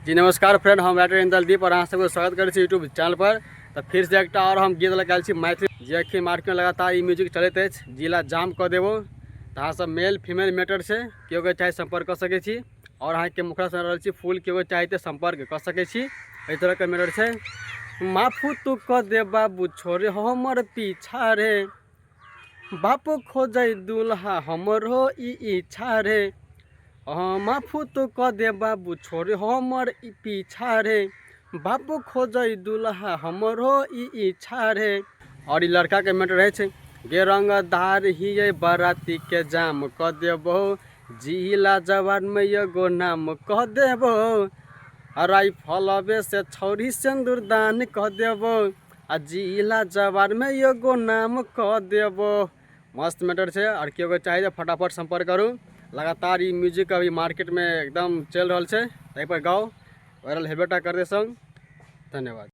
जी नमस्कार फ्रेंड, हम राइटर इंद्रदीप और अहाँ सबके स्वागत करै छी यूट्यूब चैनल पर। तऽ फिर से एकटा और हम गीत लऽ के आयल छी मैथिली, जे अखन मार्केटमे लगातार ई म्यूजिक चलैत अछि, जिला जाम कऽ देबो। तऽ अहाँ सब मेल फीमेल मैटर छै, केओ के चाही सम्पर्क कऽ सकै छी। और अहाँके मुखड़ा सुना रहल छी फूल, केओ के चाही तऽ सम्पर्क कऽ सकै छी। एहि तरहके मैटर छै। माफू तू कऽ दे बाबू छोड़े हमर पीछा रे, बाप खोजै दुल्हा हमरो ई इच्छा रे। हँ माफू तो कऽ दे बाबू छोड़ हमर ई पीछा रे, बाप खोजै दुल्हा हमरो ई इच्छा रे। और ई लड़काके मैटर रहै छै, गे रंगदार हियै बरातीके जाम कऽ देबौ, जिला जवानमे एगो नाम कऽ देबौ, राइफलबे से छौरी सिन्दूरदान कऽ देबौ, आ जिला जवानमे एगो नाम कऽ देबो। मस्त मैटर छै। आओर केओ के चाही तऽ फटाफट सम्पर्क करू। लगातार ई म्यूजिक अभी मार्केटमे एकदम चलि रहल छै, एहिपर गाउ वायरल हेबे टा करतै सङ्ग। धन्यवाद।